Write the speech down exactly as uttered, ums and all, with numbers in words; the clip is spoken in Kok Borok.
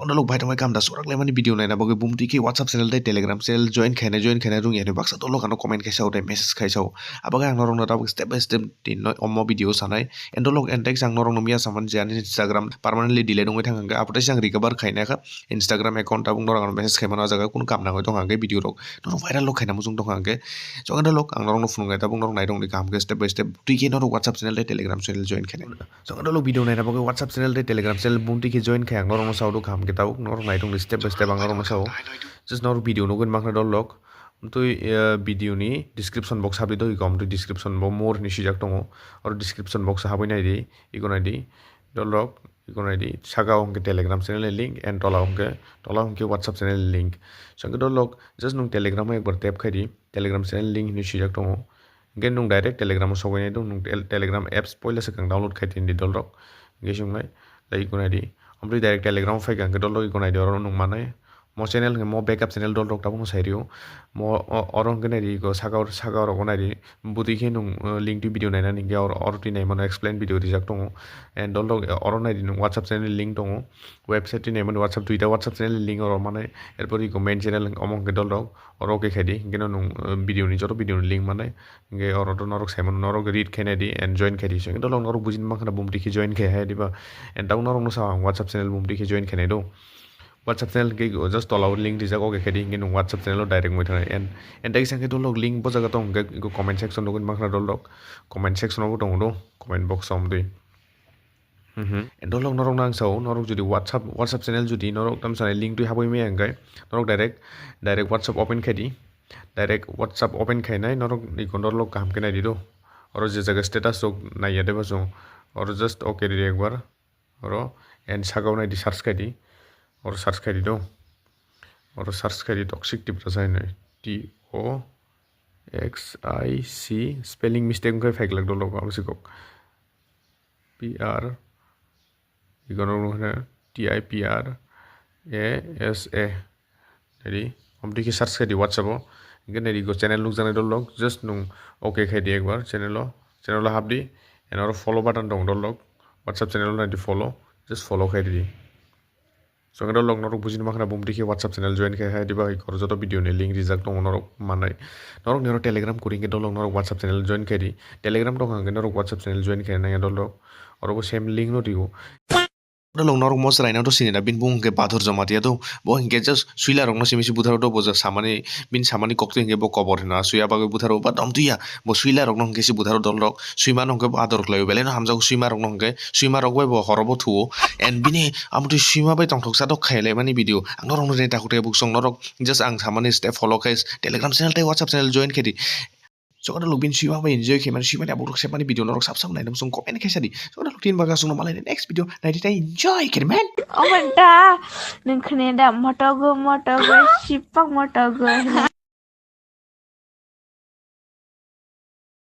Ono lok bai tongbai kam da surak lai mani video naina bagwi bumtwi khe WhatsApp channel tei Telegram channel join khaina, join khaina rung yani baksa dolok ano comment khaisa o tei message khaisa o. Abagwi ang norokno tabuk step by step din no omo video sanai. Endo lok entek ang norokno miya samani je ani Instagram permanently delete wngwi thang hwnkhe, abo tei ang recover khaina kha Instagram account tabuk norok ano message khaimano, o jaga kunu kam nangwi tong hwnkhe video rok norok viral lok khaina muchung tong hwnkhe. So endo lok ang norokno phunuknai tabuk norok nairok ni kaham khe step by step twi khe norok WhatsApp channel tei Telegram channel join khainai. So, ang dolok video naina bagwi WhatsApp channel tei Telegram channel bumtwi khe join khai ang norokno sao do kaham khe tabuk norok nai tongdi step by step ang norokno sao. Just norok video nugwi mankha dolok. Twi, eh, video ni description box habdi do ikom twi description bo more hinwi swijak tongo. Oro description box habwi naidi, iko naidi. Dolok, iko naidi. Saka o hwnkhe Telegram channel ni link and tola o hwnkhe, tola o hwnkhe WhatsApp channel ni link. So, hwnkhe dolok just nwng Telegram o ekbar tap khaidi. Telegram channel link hinwi swijak tongo. Hwnkhe nwng direct Telegram o sogwi nai do, nwng tel-, Telegram apps poila swkang download khai tini di dolrok. Hwnkhe swng nai, like iko nai di. Omo twi direct Telegram o phaikha hwnkhe dolrok iko nai di, oro nwng manai. Mo channel hwnkhe mo backup channel dolrok tabukno sai rio. Mo o-, oro hwnkhe nai di iko saka o, saka o rok nai di. Bwtwi khe nwng, uh, link twi video nainani hwnkhe oro, oro twi nai mano explain video rijak tongo. And dolrok oro nai di nwng WhatsApp channel link tongo. Website twi nai mano WhatsApp duita WhatsApp channel link oro manai. Erpor iko main channel omo hwnkhe dolrok. Oro okay khaidi, hwnkhe no nwng, uh, video ni joto video ni link manai, hwnkhe oro to norok sai mano, norok read khainai di and join khaidi. So, hwnkhe dolok norok bujin mankha na bumtwi khe join khai hai diba, and tabuk norok no sa ang WhatsApp channel bumtwi khe join khainai do. WhatsApp channel hwnkhe just tola o link rijak, okay khaidi, hwnkhe nwng WhatsApp channel o direct moi thanai. And, and tei kisa hwnkhe dolok link bo jaga tong hwnkhe comment section rok mankha na dolok, comment section o bo tongo do, comment box o omtwi. Mhm. Dolok norok nang sao, norok jodi WhatsApp, WhatsApp channel jodi norok tamsa link twi habwi maya hwnkhe, norok direct, direct WhatsApp open khaidi, direct WhatsApp open khainai norok ni kono lok kaham khe naidi do. Oro je jaga status rok naiya deba chwng, oro just okay ridi ekbar, oro and saka o naidi search khaidi, oro search khaidi do, oro search khaidi toxic Tiprasa hinwi, T O X I C, spelling mistake wngkha phaikhlak dolok abo se kok. P R, ikono wngkha T I P R A S A. Jadi, omo twi khe search khaidi WhatsApp o. Hwnkhe nai di go channel nukjaknai dolok, just nwng okay khaidi ekbar channel o. Channel o habdi, and oro follow button tong dolok. WhatsApp channel o nai di follow, just follow khaidi. So, hwnkhe dolok norok bujini mankha na bumtwi khe WhatsApp channel join khai hai, diba hai kor joto video ni link rijak tongo norok manai. Norok ni oro Telegram kwrwi hwnkhe dolok norok WhatsApp channel join khai di. Telegram tong hwnkhe norok WhatsApp channel join khai nangya dolok. Oro bo same link no rio. Dolok norok mo chwraino to sini na, bini bumung hwnkhe Badhor Jamatia do. Bo hwnkhe just swila rokno simi si butharo do, bo je samani, bini samani koktwi hwnkhe bo kobor hino, swiya bagwi butharo ba dom twiya. Bo swila rokno hwnkhe si butharo dolrok, swima no hwnkhe bo ador khlaio, belai no hamjago swima rokno hwnkhe, swima rok bai bo horo bo thuo. And bini amotwi swima bai tongthoksa dok khailai mani video. Ang norokno reni takhuk tei buksong norok just ang samani step follow khai Telegram channel tei WhatsApp channel join khai di. Chokano lok bini swima bai enjoy khai mani, swima ni aborok sepmani video norok sab sab naina muchung comment khai sadi. Chokano lok tin baga songno malai next video naidi tai enjoy khai man. Oh my god, nung khne da motogo motogo sipak motogo.